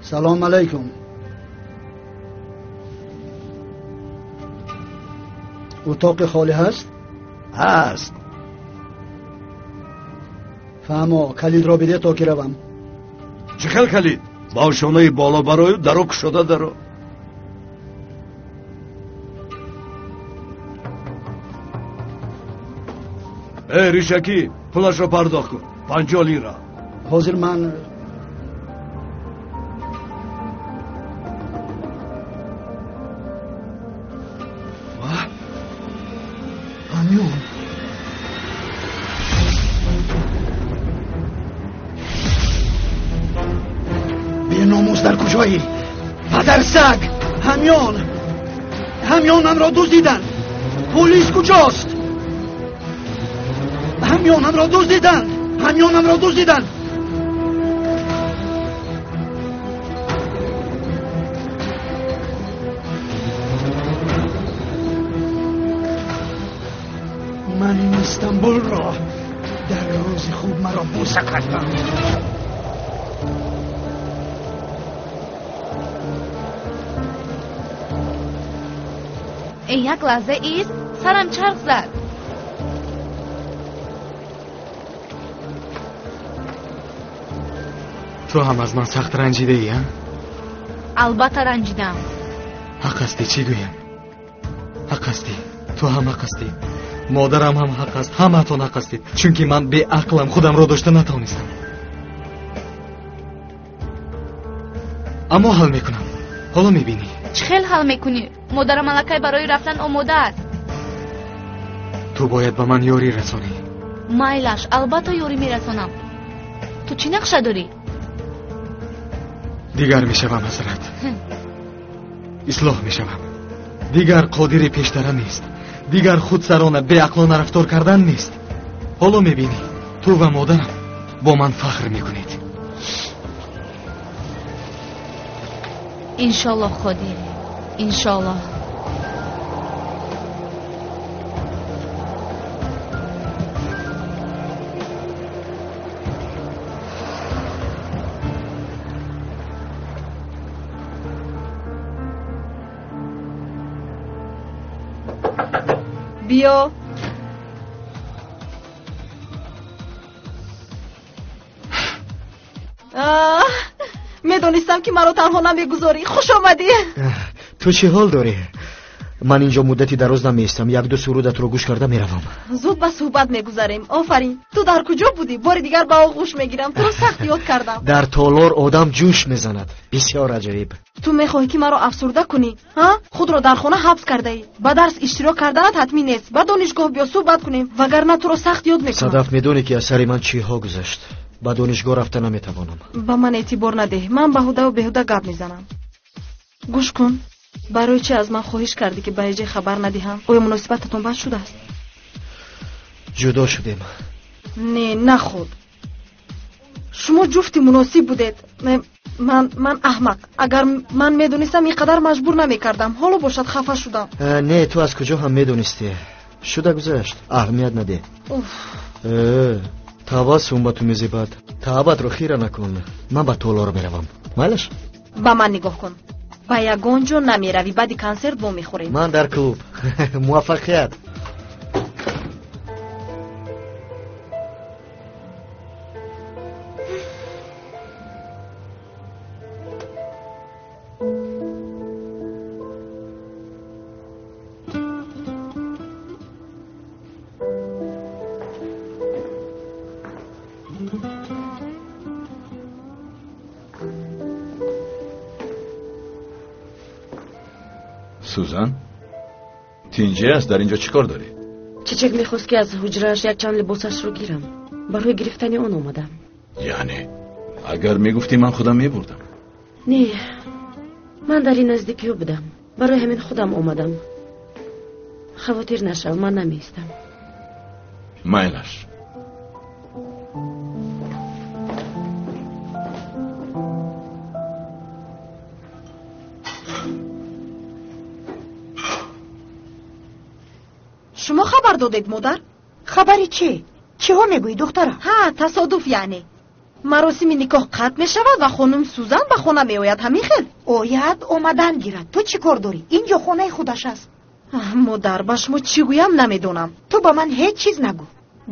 Салом алайкум. Утоқи холӣ ҳаст? Ҳаст. Фаҳмо, калидро биде то ки равам. Чӣ хел калид? Ба ошонаи боло барою даро кушода даро. Эй, ришакӣ, пулашро пардохт кун. 50 лира. Ҳозир ман ҳамён. Беномус дар куҷоӣ? Падарсаг! Ҳамён! Ҳамёнамро дуздиданд! Полис куҷост? Ҳамёнамро дуздиданд! Ҳамёнамро дуздиданд! Ман ин Истанбулро дар рӯзи хуб маро бӯса кардам. Эй, як лаҳза ист, сарам чарх зад. Ту ҳам аз ман сахт ранҷидаӣ, а? Албатта ранҷидам. Ҳақ ҳастӣ, чӣ гӯям? Ҳақ ҳастӣ, ту ҳам ҳақ ҳастӣ, модарам ҳам ҳақ аст, ҳамаатон ҳақ ҳастед, чунки ман беақлам, худамро дошта натавонистам. Аммо ҳал мекунам. Ҳоло мебинӣ. Чӣ хел ҳал мекунӣ? Модарам аллакай барои рафтан омода аст. Ту бояд ба ман ёрӣ расонӣ. Майлаш, албатта ёрӣ мерасонам. Ту чӣ нақша дорӣ? Дигар мешавам, ҳазрат. Ислоҳ мешавам. Дигар қодири пештара нест. Дигар худсарона беақлона рафтор кардан нест. Ҳоло мебинӣ, ту ва модарам бо ман фахр мекунед. Иншоллоҳ, Қодир, иншоллоҳ. Биё. Медонистам, ки маро танҳо намегузорӣ. Хуш омадӣ. Ту чӣ ҳол дорӣ? Ман инҷо муддати дароз намеистам. Як-ду сурудатро гӯш карда меравам. Зуд ба суҳбат мегузарем. Офарин. Ту дар куҷо будӣ? Бори дигар ба оғӯш мегирам. Туро сахт ёд кардам. Дар толор одам ҷӯш мезанад. Бисёр аҷоиб. Ту мехоҳӣ, ки маро афсурда кунӣ? Ҳа? Худро дар хона ҳабс кардаӣ. Ба дарс иштирок карданат ҳатмӣ нест. Ба донишгоҳ биё, суҳбат кунем, вагарна туро сахт ёд мекунам. Садаф, медонӣ, ки аз сари ман чиҳо гузашт. Ба донишгоҳ рафта наметавонам. Ба ман эътибор надеҳ. Ман баҳудаву беҳуда гап мезанам. Гӯш кун. Барои чӣ аз ман хоҳиш кардӣ, ки ба ҳеҷ хабар надиҳам? Оё муносибататон бад шудааст? Ҷудо шудем. Не, нахуд. Шумо ҷуфти муносиб будед. Ман аҳмақ. Агар ман медонистам, ин қадар маҷбур намекардам. Ҳоло бошад хафа шудам. Не, ту аз куҷо ҳам медонистӣ? Шуда гузашт. Аҳамият надеҳ. Табассум ба ту мезебад. Таъбатро хира накун. Ман ба толор меравам. Майлаш? Ба ман нигоҳ кун. Ба ягон ҷо намеравӣ. Баъди консерт вомехӯрем. Ман дар клуб. Муваффақият. Сузан, тинҷӣ аст, дар инҷо чӣ кор дорӣ? Чичак мехост, ки аз ҳуҷрааш якчанд либосашро гирам. Барои гирифтани он омадам. Яъне, агар мегуфтӣ, ман худам мебурдам. Не, ман дар ин наздикиҳо будам. Барои ҳамин худам омадам. Хавотир нашав, ман намеистам. Майлаш. Шумо хабар додед, модар? Хабари чӣ? Чиҳо мегӯӣ, духтарам? Ҳа, тасодуф яъне. Маросими никоҳ қатъ мешавад ва хонум Сузан ба хона меояд. Ҳамин хел? Ояд, омадан гирад. Ту чӣ кор дорӣ? Ин ҷо хонаи худаш аст. Модар, ба шумо чӣ гӯям намедонам. Ту ба ман ҳеҷ чиз нагӯ.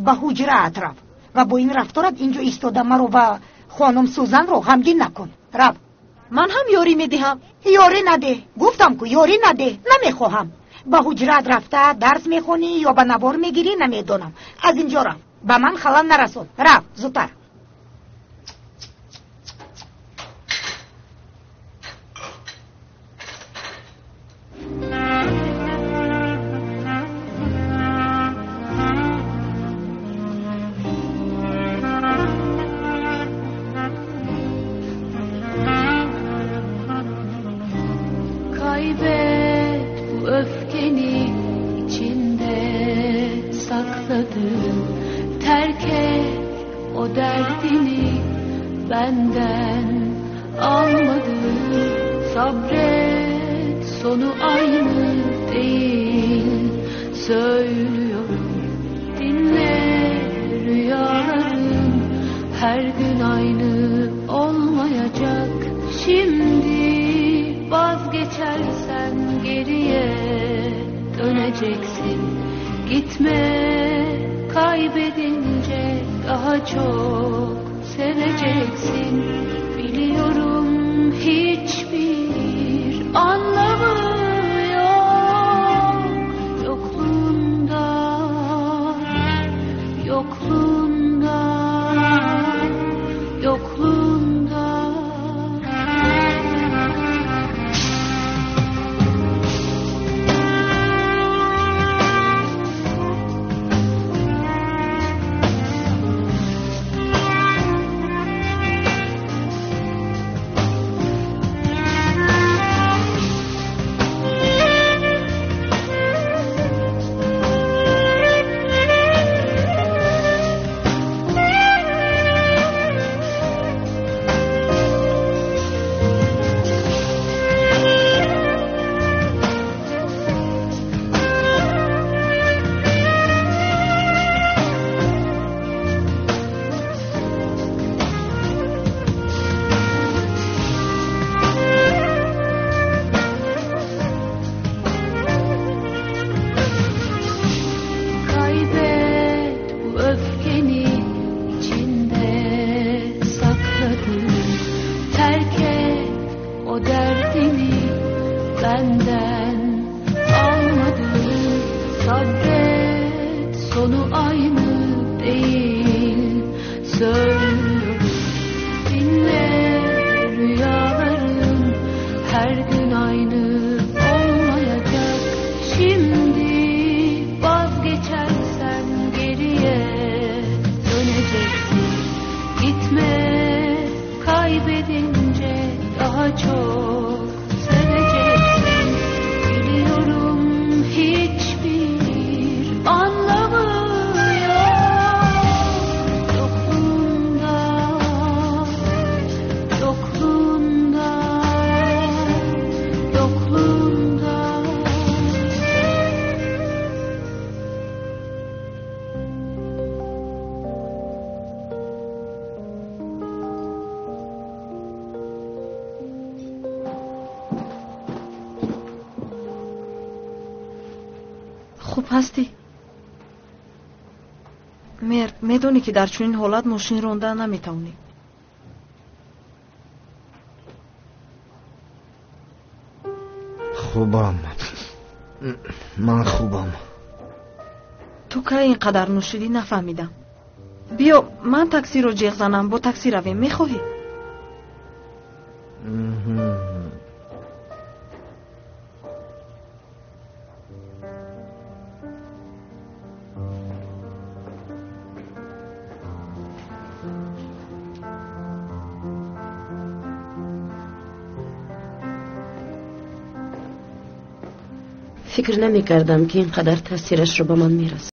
Ба ҳуҷраат рав ва бо ин рафторат ин ҷо истода маро ва хонум Сузанро ғамгин накун. Рав. Ман ҳам ёрӣ медиҳам. Ёрӣ надеҳ. Гуфтам ку ёрӣ надеҳ. Намехоҳам. Ба ҳуҷраат рафта дарс мехонӣ ё ба навор мегирӣ намедонам. Аз ин ҷо рав. Ба ман халал нарасон. Рав, зудтар. Kaybet bu öfkeni içinde sakladın. Terk et o derdini benden almadın. Sabret, sonu aynı değil söylüyorum. Dinle rüyaların her gün aynı olmayacak. Şimdi vazgeçersen geriye döneceksin. Gitme, kaybedince daha çok seveceksin. Biliyorum hiçbir anlamı yok yokluğunda, yokluğunda, yokluğunda. Kaybet bu öfkeni içinde sakladın. Terk et o derdini benden almadın. Sabret, sonu aynı değil söylüyorum. Dinle rüyaların her gün aynı olmayacak. Şimdi vazgeçersen geriye döneceksin. Gitme, kaybedince daha çok seveceksin. Biliyorum hiçbir anlamı yok yokluğunda, yokluğunda, yokluğunda. Хуб ҳастӣ? Мерд, медонӣ ки дар чунин ҳолат мошин ронда наметавонӣ. Хубам, ман хубам. Ту кай ин қадар нӯшидӣ нафаҳмидам. Биё ман таксиро ҷеғ занам, бо такси равем, мехоҳӣ? Фикр намекардам, ки ин қадар таъсирашро ба ман мерасад.